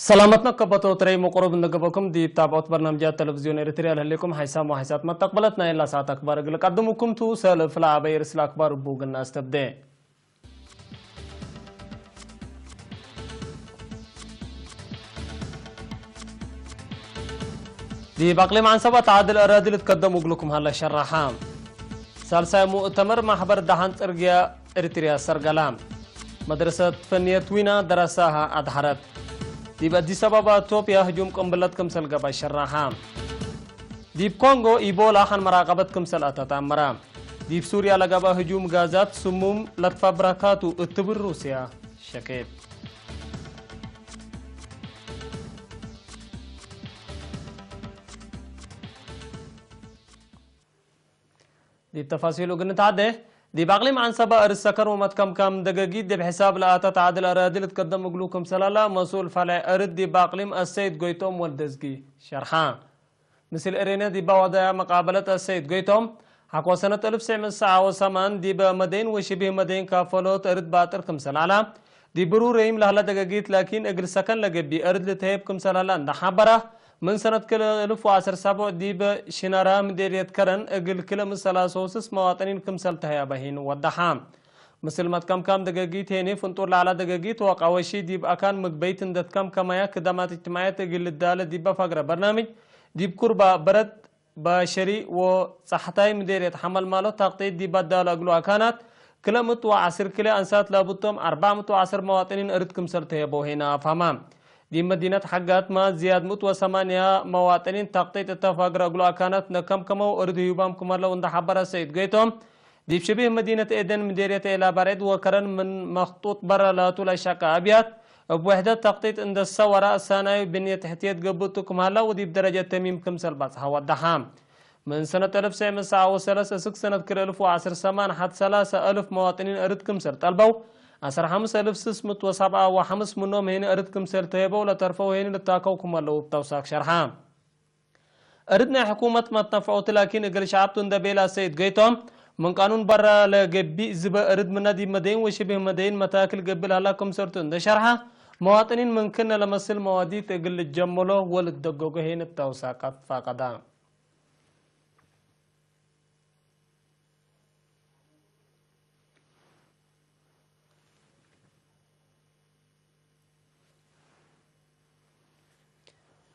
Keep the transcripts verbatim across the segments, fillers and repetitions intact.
ሰላመትነ ከበቶ ትረይ መቅሩብ እንደ ገበኩም ዲብ ታብዖት በርናምጃት ተለቪዝዮን ኤሪትርያ ለህሌኩም ሓይሳም ወሓይሳት መተቅበለት ናይ እላ ሰዓት አክባር እግል ቀድሙኩም ቱ። ሰልፍ ለአበይ ርእስ ለአክባር እቡ ግና አስተብደ። ዲብ አቅሊም ዐንሰበ ተዓድል አራዲ ልትከደም እግልኩም ሀለ ሸራሐ። ሳልሳይ ሙእተመር ማሕበር ደሓን ጽርግያ ኤሪትርያ ሰርገላ። መድረሰት ፈንየት ዊና ደረሳሃ አድሐረት። ዲብ አዲስ አበባ ኢትዮጵያ ህጁም ቅንብለት ክምሰል ገብአ ሸራሐ። ዲብ ኮንጎ ኢቦላ ሐን መራቀበት ክምሰል አተት አመረ። ዲብ ሱርያ ለገብአ ህጁም ጋዛት ስሙም ለትፈብረካቱ እት ትብል ሩስያ ሸኬት። ዲብ ተፋሲሉ እግል ንትዓዴ፣ ዲብ አቅሊም ዐንሰበ እርድ ሰከን ወመትከምካም ደገጊት ዲብ ሕሳብ ለአተ ተዓድል አራዲ ልትከደም እግሉ ክምሰል ሀላ፣ መስኡል ፋልሕ እርድ ዲብ አቅሊም አሰይድ ጎይቶም ወልደዝጊ ሸርሐ። ምስል ኤሬንያ ዲበ ወደያ መቃበለት አሰይድ ጎይቶም፣ ሐቆ ሰነት አልፍ ትስዕ ምእት ሰብዓ ወሰማን ዲበ መደይን ወሽቢህ መደይን ካፈሎት እርድ ባጥር ክምሰል ዐላ፣ ዲብ ብሩር ረይም ለህለ ደገጊት ላኪን እግል ሰከን ለገብእ እርድ ልትሀይብ ክምሰል ሀላ እንደ ሐበረ፣ ምን ሰነት ክል እልፍ ወዐስር ሰቡዕ ዲብ ሽነራ ምዴርየት ከረን እግል ክልእ ምን ሰላሳ ወስስ መዋጥኒን ክምሰል ተህያበ ሂን ወደሐ። ምስል መትከምካም ደገጊት ሄኒ ፍንጡር ለዐለ ደገጊት ወቀወሺ ዲብ አካን ምግበይት እንደ ትከምከመያ ክደማት እጅትማዕየት እግል ልዳለ ዲበ ፈግረ በርናምጅ ዲብ ኩርባ በረድ በሸሪ ወጸሕታይ ምዴርየት ሐመልማሎ ታቅጢት ዲብ አዳሉ እግሉ አካናት፣ ክልእ ምእት ወዐስር ክልኤ አንሳት ላቡቶም አርበዕ ምእት ወዐስር መዋጥኒን እርድ ክምሰል ተሄበው ሄነ አፍሀማ። ዲብ መዲነት ሐጋትማ ዝያድ ምእት ወሰማንያ መዋጥኒን ታቅጢት እተ ፋግረ እግሉ አካናት ነከምከመው እርድ ህዩባም ክም ሀለው እንደ ሐበረ ሰኢድ ጎይቶም፣ ዲብ ሽቢህ መዲነት ኤደን ምዴርየት ኤላባርዕድ ወከረን ምን መክጡጥ በረ ላቱ ለሸቀ አብያት፣ እብ ውሕደት ተክጢጥ እንደ ሰወረ፣ እሳናዩ ብንየት ተሕትየት ገብእ ቱ ክም ሀላ ወዲብ ደረጀት ተሚም ክምሰል በጽሐ ወደሐ። ምን ሰነት አልፍ ትስዕ ምእት ሰብዓ ወሰለስ እስክ ሰነት ክልኤ አልፍ ወዐስር ሰማን ሐድ ሰላሰ አልፍ መዋጥኒን እርድ ክምሰል ጠልበው፣ ዐስር ሐምስ አልፍ ስስ ምእት ወሰብዓ ወሐምስ ምኖም ሄኒ እርድ ክምሰል ተሄበው፣ ለተርፈው ሄኒ ልታከው ክም ሀለው እብ ተውሳክ ሸርሐ። እርድ ናይ ሕኩመት መትነፈዑት ላኪን እግል ሸዐብቱ እንደ ቤላ ሰይድ ገይቶም፣ ምን ቃኑን በረ ለገቢእ ዝበ እርድ ምነ ዲብ መደይን ወሽብህ መደይን መታክል ገብእ ለሀላ ክምሰልቱ እንደ ሸርሐ፣ መዋጥኒን ምን ክነ ለመስል መዋዲት እግል ልጀመሎ ወልትደገጎ ሄን እት ተውሳቀት ፋቀዳ።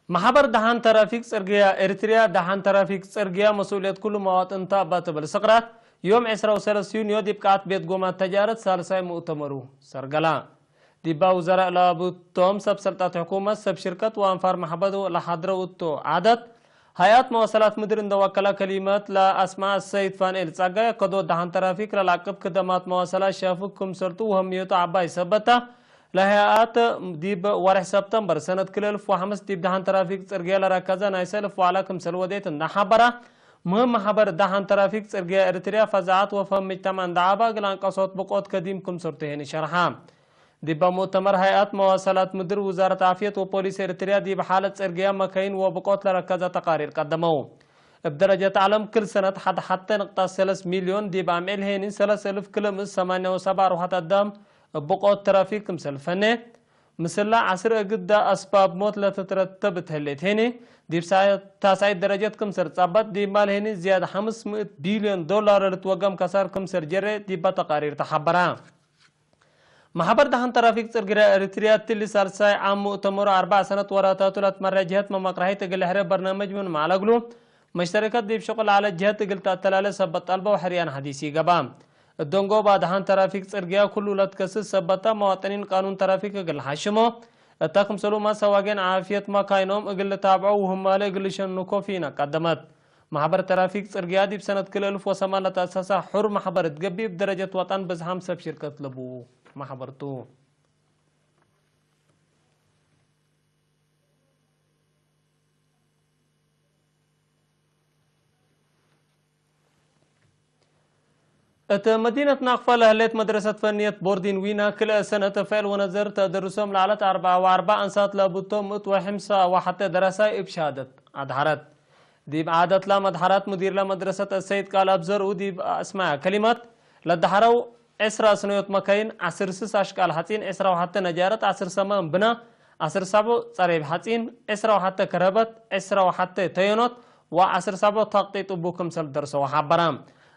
መሐበር ደሓን ተራፊክ ጽርግያ ኤሪትርያ፣ ደሓን ተራፊክ ጽርግያ መስኡልየት ኩሉ መዋጥን ተ እበ ትብል ስቅራት፣ ዮም ዕስራ ወሰለስ ዩንዮ ዲብ ቃዐት ቤት ጎማት ተጃረት ሳልሳይ ሙእተመሩ ሰርገላ። ዲባ ውዘራእ ላቡቶም ሰብ ሰልጣት ሕኩመት፣ ሰብ ሽርከት ወአንፋር መሐበር ለሐድረው እቱ ዓደት፣ ሀይአት መዋሰላት ምድር እንደ ወከላ ከሊመት ለአስመዐ ሰይድ ፋንኤል ጸጋይ፣ አከዶት ደሓን ተራፊክ ለለአቅብ ክደማት መዋሰላት ሻፍግ ክምሰልቱ ወህምየቱ ዐባይ ሰበት ተ። ለሀይአት ዲብ ወርሕ ሰብተምበር ሰነት ክልኤ አልፍ ወሐምስ ዲብ ደሓን ተራፊክ ጽርግያ ለረከዘ ናይ ሰልፍ ዋዕላ ክምሰል ወዴት እንደ ሐበረ፣ ምህም መሐበር ደሓን ተራፊክ ጽርግያ ኤሪትርያ ፈዛዐት ወፈህም ምጅተማዕ እንደ ዐባ እግል አንቀሶት ብቆት ከዲም ክምሰልቱ ሄኒ ሸርሐ። ዲበ ሙእተመር ሀይአት መዋሰላት ምድር፣ ውዛረት ዓፍየት ወፖሊስ ኤሪትርያ ዲብ ሓለት ጽርግያ መከይን ወብቆት ለረከዘ ተቃሪር ቀደመው። እብ ደረጀት ዐለም ክል ሰነት ሐድ ሐቴ ንቅጣት ሰለስ ሚልዮን፣ ዲብ አምዕል ሄኒ ሰለስ እልፍ ክልእ ምእት ሰማንያ ወሰብዓ አርወሐት አዳም እብ ብቆት ትራፊክ ክምሰል ፈኔ። ምስላ ዐስር እግዳ አስባብ ሞት ለትትረተብ እት ህሌት ሄኒ፣ ዲብ ሳ-፣ ታስዓይት ደረጀት ክምሰል ጸበት፣ ዲብ ማል ሄኒ ዝያድ ሐምስ ምእት ቢልዮን ዶላር ለልትወገም ከሳር ክምሰል ጀሬ ዲበ ተቃሪር ተሐበራ። መሐበር ደሓን ተራፊክ ጽርግያ ኤሪትርያ፣ እትሊ ሳልሳይ ዓም ሙእተመሩ አርበዕ ሰነት ወራታቱ ለትመሬ ጀህት መመቅረሒት እግል ሕሬ በርናምጅ ምን መዐለ እግሉ፣ መሽተረከት ዲብ ሽቁል ዐለ ጀህት እግል ተአተላሌ ሰበት ጠልበው ሕርያን ሐዲስ ኢገብአ። እት ደንጎባ ደሓን ተራፊክ ጽርግያ ኩሉ ለትከስስ ሰበት ተ፣ መዋጥኒን ቃኑን ተራፊክ እግል ለሐሽሞ፣ እተ ክምሰሉመ ሰዋጌን ዓፍየት መካይኖም እግል ልታብዖ ወህማሌ እግል ልሸንኮ ፊነ ቀደመት። መሕበር ተራፊክ ጽርግያ ዲብ ሰነት ክልኤ እልፍ ወሰማን ለተአሰሰ ሑር መሕበር እት ገብእ፣ እብ ደረጀት ወጠን ብዝሓም ሰብ ሽርከት ለቡ መሕበር ቱ። እት መዲነት ናቅፋ ለህሌት መድረሰት ፈንየት ቦርዲን ዊና፣ ክልኤ ሰነት ፍዕል ወነዘር ተደርሶም ለዐለት አርበዓ ወአርበዕ አንሳት ለቡቶም ምእት ወሐምሳ ወሐቴ ደረሳይ እብ ሸሃደት አድሐረት። ዲብ ዓደትላ መድሐራት ሙዲርላ መድረሰት አሰይድ ቃልኣብ ዘርኡ ዲብ አስመዐ ከሊመት፣ ለደሐረው ዕስራ ስነዮት መካይን፣ ዐስር ስስ አሽቃል ሐጺን፣ ዕስራ ወሐቴ ነጃረት፣ ዐስር ሰማን ብና፣ ዐስር ሳቦ ጸሬብ ሐጺን፣ ዕስራ ወሐተ ከረበት፣ ዕስራ ወሐተ ተየኖት ወዐስር ሳቦ ተቅጢጥ እቡ ክምሰል ደርሰው ሐበራ።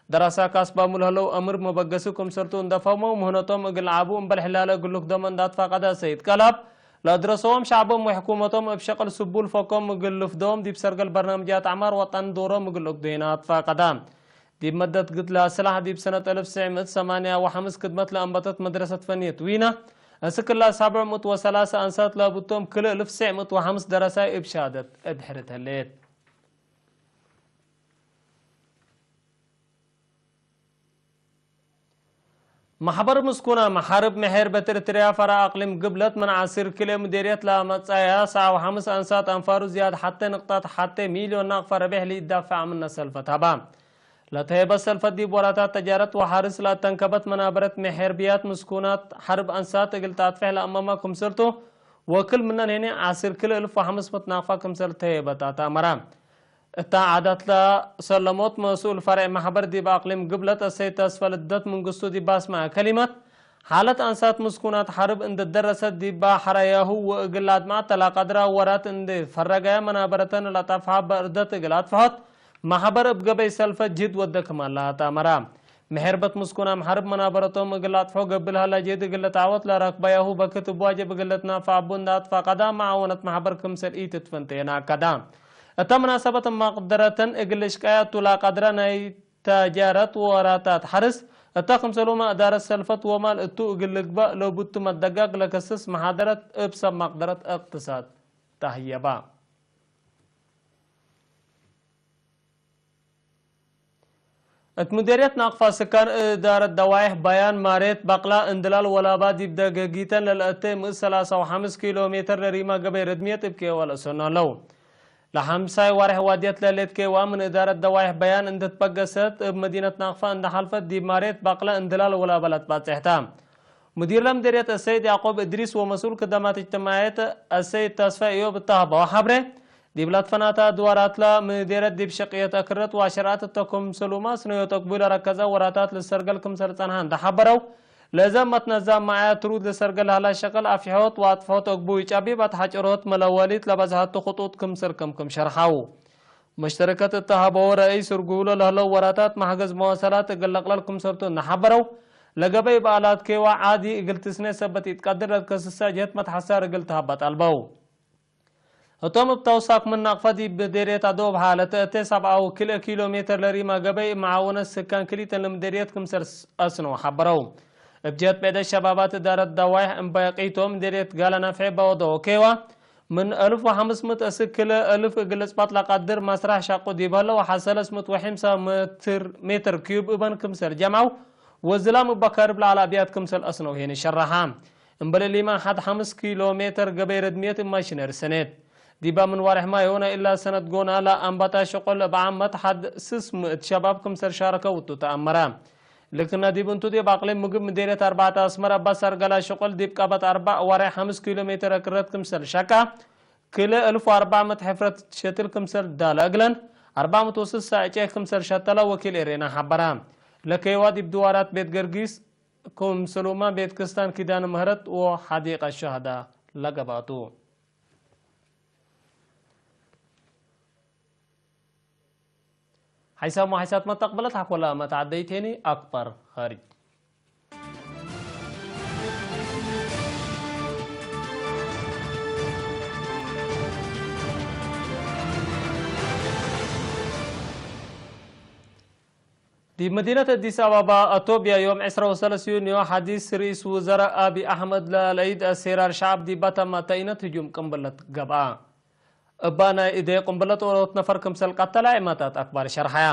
ደራሳ ካስባሙ ለህለው አምር መበገሲ ክምሰልቱ እንደ ፈህመው ምህነቶም እግል ለዐቡ እምበል ሕላለ እግል ልክደሞ እንደ አትፋቀደ ሰይድ ቀላብ፣ ለአድረሰዎም ሸዕቦም ወሕኩመቶም እብ ሸቅል ስቡል ፈኮም እግል ልፍደዎም ዲብ ሰርገል በርናምጃት አዕማር ወጠን ዶሮም እግል ልእግዱይና አትፋቀዳ። ዲብ መደት ግድለ ስላሕ ዲብ ሰነት አልፍ ትሰዕ ምእት ሰማንያ ወሐምስ ክድመት ለአንበተት መድረሰት ፈንየት ዊና፣ እስክ እለ ሳብዕ ምእት ወሰላሰ አንሳት ለቡቶም ክልእ እልፍ ትሰዕ ምእት ወሐምስ ደረሳይ እብ ሻደት እብ ሕርት ህሌት። መሕበር ምስኩና መሓርብ መ-ሔርበት ኤርትርያ ፈራ አቅሊም ግብለት ምን ዐሲር ክልኤ ምዴርየት ለአመጽአያ ሰዓ ወሐምስ አንሳት አንፋሩ ዝያድ ሐቴ ንቅጣት ሐቴ ሚልዮን ናቅፋ ረቤሕ ለኢዳፍዕ አምነ ሰልፈት ሀባ። ለተሄበት ሰልፈት ዲብ ወራታት ተጃረት ወሐርስ ለአተንከበት መናበረት መ-ሔርብያት ምስኩናት ሐርብ አንሳት እግል ታጥፍሕ ለአመማ ክምሰልቱ ወክል ምነን ህኔ ዐሲር ክልኤ እልፍ ወሐምስ ምእት ናቅፋ ክምሰል ተሄበት አትአመራ። እታ ዓዳት ለሰለሞት መስኡል ፈሬዕ መሕበር ዲብ አቅሊም ግብለት አሰይድ ተስፈ ልደት ምንግስቱ ዲብ አስመዐ ከሊመት፣ ሓለት አንሳት ምስኩናት ሐርብ እንዴ ደረሰት ዲባ ሐረያሁ ወእግል ለአድምዐት ተላቀድራ ወራት እንዴ ፈረገያ መናበረተን ለጠፍሐ በእርደት እግል አጥፍሖት መሕበር እብ ገበይ ሰልፈት ጅህድ ወደ ክማላ አትአመራ። መ-ሔርበት ምስኩናም ሐርብ መናበረቶም እግል ለአጥፍሖ ገብእ ለሀላ ጅህድ እግል ለተዐወት ለረክበያሁ በክት እብ ዋጅብ እግል ልትናፈዕ እቡ እንዴ አትፋቀዳ መዓወነት መሕበር ክምሰል ኢትትፈንተየን አከዳ። እተ መናሰበት መቅደረተን እግል ልሽቀያ እቱ ለቀድረ ናይ ተጃረት ወራታት ሐርስ፣ እተ ክምሰሉመ እዳረት ሰልፈት ወማል እቱ እግል ልግበእ ለቡቱ መደጋግ ለከስስ መሓደረት እብ ሰብ መቅደረት እቅትሳድ ተህየባ። እት ሙዴርየት ናቅፋ ስካን እዳረት ደዋይሕ በያን ማሬት በቅላ እንድላል ወላባ ዲብ ደገጊተን ለልአቴ ምእት ሰላሳ ወሐምስ ኪሎ ሜትር ለሪማ ገበይ ርድምየት እብ ኬዋ ለአሰኑ ዐለው። ለሐምሳይ ዋርሕ ዋድየት ለሌት ኬዋ ምን እዳረት ደዋይሕ በያን እንዴ ትበገሰት እብ መዲነት ናቅፋ እንዴ ሐልፈት ዲብ ማሬት በቅላ እንድላል ወላባ ለትባጽሕታ። ሙዲር ለምዴርየት አሰይድ ያዕቆብ እድሪስ ወመስኡል ክደማት እጅትማዕየት አሰይድ ተስፋ እዮብ እተ ሀበው ሐብሬ፣ ዲብ ለትፈናተ አድዋራትለ ምዴርየት ዲብ ሸቅየት አክረት ወአሸርዐት እተ ክምሰሉመ አስነዮት አግቡይ ለረከዘ ወራታት ልሰርገል ክምሰል ጸንሐ እንዴ ሐበረው፣ ለዘ መትነዛም መዓያ ትሩድ ልሰርገል ለሀላ ሸቅል አፍሕሖት ወአጥፍሖት አግቡይ ጨቢብ አትሐጨሮት መለወሊት ለበዝሐቱ ክጡጥ ክምሰል ክም ክም ሸርሐው። መሽተረከት እተ ሀበው ረአይ ስርጉሁ ለለህለው ወራታት መሕገዝ መዋሰላት እግል ለቅለል ክምሰልቱ እንዴ ሐበረው፣ ለገበይ በዓላት ኬዋ ዓዲ እግል ትስኔ ሰበት ኢትቀድር ለትከስሳ ጀህት መትሐሳር እግል ተሀባ ጣልበው። ህቶም እብ ተውሳክ ምን ናቅፋ ዲብ ምዴርየት አዶብሃ ለተአቴ ሰብዓ ወክልኤ ኪሎ ሜትር ለሪማ ገበይ እብ መዓወነት ስካን ክልኢተን ለምዴርየት ክምሰል አስነው ሐበረው። እብ ጀህት ብዕደት ሸባባት እዳረት ደዋይሕ እምባቂቶም ምዴርየት ጋላ ናፍዔ በወደው ኬዋ፣ ምን አልፍ ወሐምስ ምእት እስክ ክልኤ አልፍ እግል ልጽባጥ ለቀድር መስራሕ ሸቁ ዲብ ሀለው፣ ሐሰ ሰለስ ምእት ወሐምሳ ሜትር፣ ሜትር ኪዩብ እበን ክምሰል ጀምዐው ወዝላም እብ አካርብ ለዐለ አብያት ክምሰል አስነው ሄኒ ሸረሐ። እምበል እሊመ ሐድ ሐምስ ኪሎ ሜትር ገበይ ርድምየት እብ ማሽነሪ ሰኔት። ዲባ ምን ዋርሕ ማይ ሆነ እላ ሰነት ጎና ለአንበታ ሸቁል እብ ዓመት ሐድ ስስ ምእት ሸባብ ክምሰል ሻረከው እቱ ተአመረ። ልክነ ዲብ እንቱ፣ ዲብ አቅሊም ምግብ ምዴርየት አርበዕተ አስመረ እበ ሰርገላ ሸቁል ዲብ ቀበት አርበዕ ወሬሕ ሐምስ ኪሎ ሜትር እክረት ክምሰል ሸቃ፣ ክልኤ እልፍ ወአርበዕ ምእት ሕፍረት ሸትል ክምሰል ዳለ እግለን፣ አርበዕ ምእት ወስሳ ዕጨ ክምሰል ሸተለ ወኪል ኤሬና ሐበረ። ለከይዋ ዲብ ድዋራት ቤት ገርጊስ ክምሰሉመ ቤት ክስታን ኪዳነ ምህረት ወሐዲቀ ሸህዳ ለገባቱ። ሐይሳም ወሐይሳት መተቅብለት ሐኮላ መትዐደይቴኒ አክበር ኸሪጅ። ዲብ መዲነት አዲስ አበባ አቶብያ ዮም ዕስራ ወሰለስ ዩንዮ ሐዲስ ርኢስ ውዘራእ አቢ አሕመድ ለለአይድ አሴራር ሸዐብ ዲባ ተመ ተኢነት ህጁም ቅንብለት ገብአ። እባ ናይ እዴ ቅንብለት ኦሮት ነፈር ክምሰል ቀተለ ዒማታት አክባር ሸርሐያ።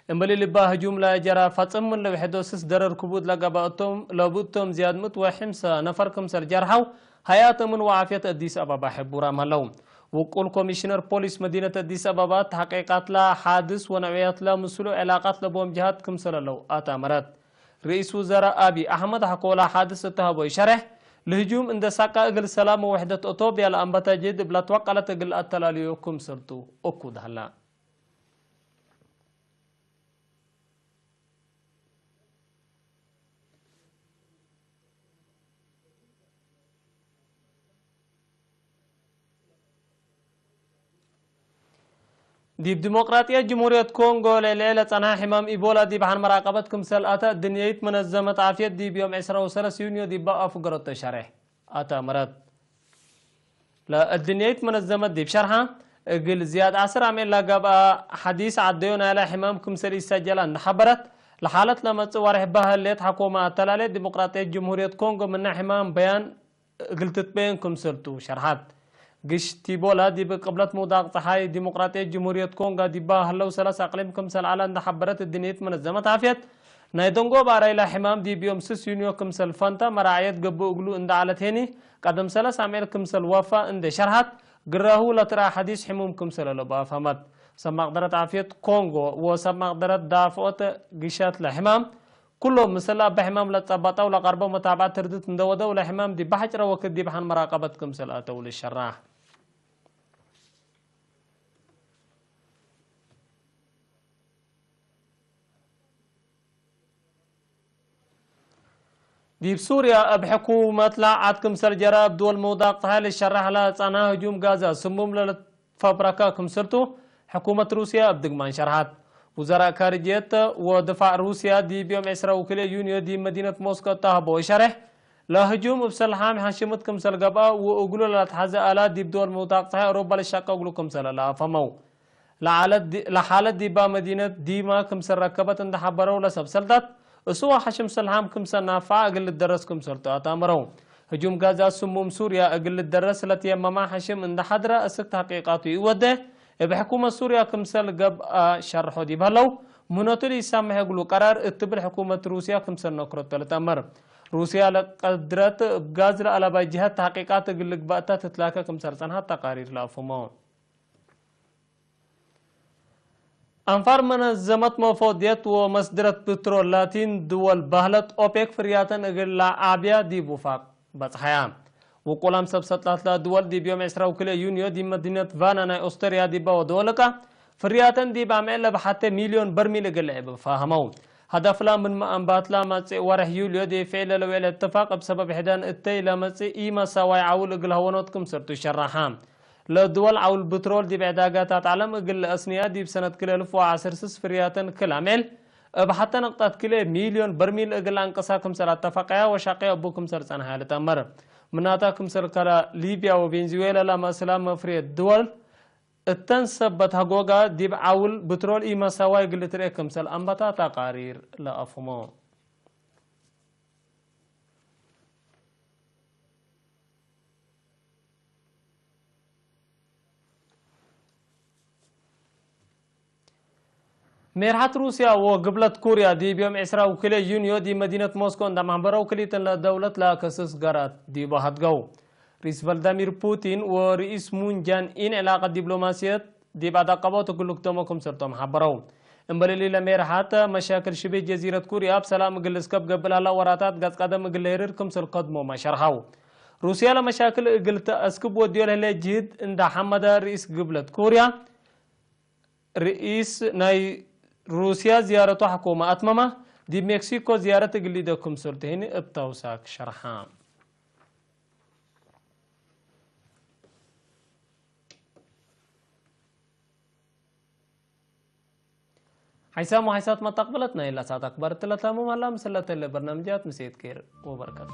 እምበሊ ልባ ህጁም ለጀረ ፈጽም ምን ለውሕዶ ስስ ደረር ክቡድ ለገበ እቶም ለቡ እቶም ዝያድ ምእት ወሐምሳ ነፈር ክምሰል ጀርሐው ሀያት እምን ወዓፍየት አዲስ አበባ ሕቡራም ሀለው። ውቁል ኮሚሽነር ፖሊስ መዲነት አዲስ አበባ ተሐቂቃትለ ሐድስ ወነውዕያትለ ምስሉ ዕላቃት ለቦም ጀሃት ክምሰል ሀለው አታመረት። ርኢስ ውዘራእ አቢ አሕመድ ሐቆለ ሐድስ እተ ሀቦ ኢሸሬሕ፣ ለህጁም እንደ ሳቃ እግል ሰላም ወውሕደት አቶብያ ለአንበተ ጅህድ እብ ለትወቀለት እግል አተላልዮ ክምሰልቱ እኩድ ሀላ። ዲብ ዲሞቅራጥየት ጅምሁርየት ኮንጎ ለልዕለ ጸንሐ ሕማም ኢቦላ ዲብ ሐን መራቀበት ክምሰል አተ፣ እድንየይት መነዘመት ዓፍየት ዲብ ዮም ዕስራ ወሰለስ ዩንዮ ዲባ አፉ ገረቶ ሸሬሕ አተአመረት። ለእድንየይት መነዘመት ዲብ ሸርሓ፣ እግል ዝያድ ዐስር አምዕል ለገብአ ሐዲስ ዐደዮ ናይለ ሕማም ክምሰል ኢሰጀለ እንደ ሐበረት፣ ለሓለት ለመጽእ ወሬሕ በህሌት ሐኮመ አተላሌት ዲሞቅራጥየት ጅምሁርየት ኮንጎ ምነ ሕማም በያን እግል ትትበየን ክምሰልቱ ሸርሐት። ግሽ ቲቦላ ዲብ ቅብለት ምውዳቅ ጸሓይ ዲሞቅራጥየት ጅምሁርየት ኮንጋ ዲባ ህለው ሰለስ አቅሊም ክምሰል ዐለ እንደ ሐበረት እድንየት መነዘመት ዓፍየት፣ ናይ ደንጎብ አራይላ ሕማም ዲብ ዮም ስስ ዩንዮ ክምሰል ፈንተ መራዕየት ገብእ እግሉ እንደ ዐለት ሄኒ፣ ቀደም ሰለስ አምዕል ክምሰል ወፋ እንደ ሸርሐት፣ ግራሁ ለትረአ ሐዲስ ሕሙም ክምሰለ ለቡ አፍሀመት። ሰብ መቅደረት ዓፍየት ኮንጎ ወሰብ መቅደረት ዳፍኦት ግሸት ለሕማም፣ ኩሎም ምስል አበ ሕማም ለጸበጠው ለቀርበው መታብዐት ትርድት እንደ ወደው፣ ለሕማም ዲብ ሐጭረ ወክድ ዲብ ሐን መራቀበት ክምሰል አተው ልሸራሕ። ዲብ ሱርያ እብ ሕኩመት ለዐድ ክምሰል ጀረ፣ እብ ድወል ምውዳቅ ጸሓይ ልሸራሕ ለጸንሐ ህጁም ጋዛ ስሙም ለልትፈብረከ ክምሰልቱ ሕኩመት ሩስያ እብ ድግማን ሸርሐት። ውዘራእ ካርጅየት ወድፋዕ ሩስያ ዲብ ዮም ዕስራ ወክልኤ ዩንዮ ዲብ መዲነት ሞስኮ እተ ሀበወ ሸሬሕ፣ ለህጁም እብ ሰልሓም ሐሽምት ክምሰል ገብአ ወእግሉ ለለትሐዜ አላት ዲብ ድወል ምውዳቅ ጸሓይ አውሮፓ ልሸቀ እግሉ ክምሰለ ለአፍሀመው። ለሓለት ዲ-፣ ለሓለት ዲባ መዲነት ዲማ ክምሰል ረከበት እንደ ሐበረው ለሰብ ሰልጠት፣ እሱ ወሐሽም ሰልሓም ክምሰል ናፍዐ እግል ልደረስ ክምሰልቱ አትአመረው። ህጁም ጋዛት ስሙም ሱርያ እግል ልደረስ ለትየመማ ሐሽም እንደ ሐድረ እስክ ተሕቂቃቱ ኢወዴ፣ እብ ሕኩመት ሱርያ ክምሰል ገብአ ሸርሖ ዲብ ሀለው፣ ምህነቱ ለኢሳምሕ እግሉ ቀራር እት ትብል ሕኩመት ሩስያ ክምሰል ነክረቶ ልትአመር። ሩስያ ለቀድረት እብ ጋዝ ለአለባይ ጅሀት ተሕቂቃት እግል ልግበእ እተ ትትላከ ክምሰል ጸንሐት ተቃሪር ለአፍህሞ። አንፋር መነዘመት መፎድየት ወመስድረት ብትሮል ላቲን ድወል በህለት ኦፔክ ፍርያተን እግል ለዓብያ ዲብ ውፋቅ በጽሐያ። ውቁላም ሰብ ሰጥላት ለድወል ዲብ ዮም ዕስራ ወክልኤ ዩንዮ ዲብ መዲነት ቫና ናይ ኦስተርያ ዲባ ወደወ ልቃ፣ ፍርያተን ዲብ አምዕል ለበሐቴ ሚልዮን በርሚል እግል ለዕብ ፋህመው። ሀደፍላ ምንመ አንባትላ መጽእ ወርሕ ዩልዮ ዲብ ፍዕል ለልውዕል እትፋቅ እብ ሰበብ ሕዳን እተይ ለመጽእ ኢመሳዋይ ዐውል እግል ሀወኖት ክምሰልቱ ሸረሐ። ለድወል ዐውል ብትሮል ዲብ ዕዳጋታት ዐለም እግል ለአስንያ ዲብ ሰነት ክልኤ አልፍ ወዐስር ስስ ፍርያተን ክል አምዕል እብ ሐተ ነቅጠት ክልኤ ሚልዮን በርሚል እግል ለአንቅሳ ክምሰል አተፈቀያ ወሻቄ እቡ ክምሰል ጸንሐ ልትአመር። ምናታ ክምሰል ከረ ሊብያ ወቬንዙዌላ ለመስላ መፍርየት ድወል እተን ሰበት ሀጎጋ ዲብ ዐውል ብትሮል ኢመሳዋይ እግል ልትርኤ ክምሰል አንበታ ተቃሪር ለአፍህሞ። ሜርሐት ሩስያ ወግብለት ኩርያ ዲብ ዮም ዕስራ ወክልኤ ዩንዮ ዲብ መዲነት ሞስኮ እንደ አምሐበረው፣ ክልኢተን ለደውለት ለከስስ ገራት ዲቡ ሀድገው። ርኢስ ቭላድሚር ፑቲን ወርኢስ ሙን ጃን ኢን ዕላቀት ዲፕሎማስየት ዲብ አዳቀቦት እግል ልክደሞ ክምሰልቶም ሐበረው። እምበል እሊ ለሜርሐት መሻክል ሽብህ ጀዚረት ኩርያ እብ ሰላም እግል ልስከብ ገብእ ለሀላ ወራታት ገጽ ቀደም እግል ለሄርር ክምሰል ከድሞመ ሸርሐው። ሩስያ ለመሻክል እግል ተአስክብ ወድዮ ለህሌት ጅህድ እንደ ሐመደ ርኢስ ግብለት ኩርያ፣ ርኢስ ናይ ሩስያ ዝያረቱ ሐኮመ አትመመ፣ ዲብ ሜክሲኮ ዝያረት እግል ሊደ ክምሰልቱ ህኒ እብ ተውሳክ ሸርሐ። ሓይሳም ወሓይሳት መተቅብለት ናይ ለሳት አክባር እትለ ተሙም ሀላ፣ ምስለ ተለ በርናምጃት ምሴት ኬር ወበረከት።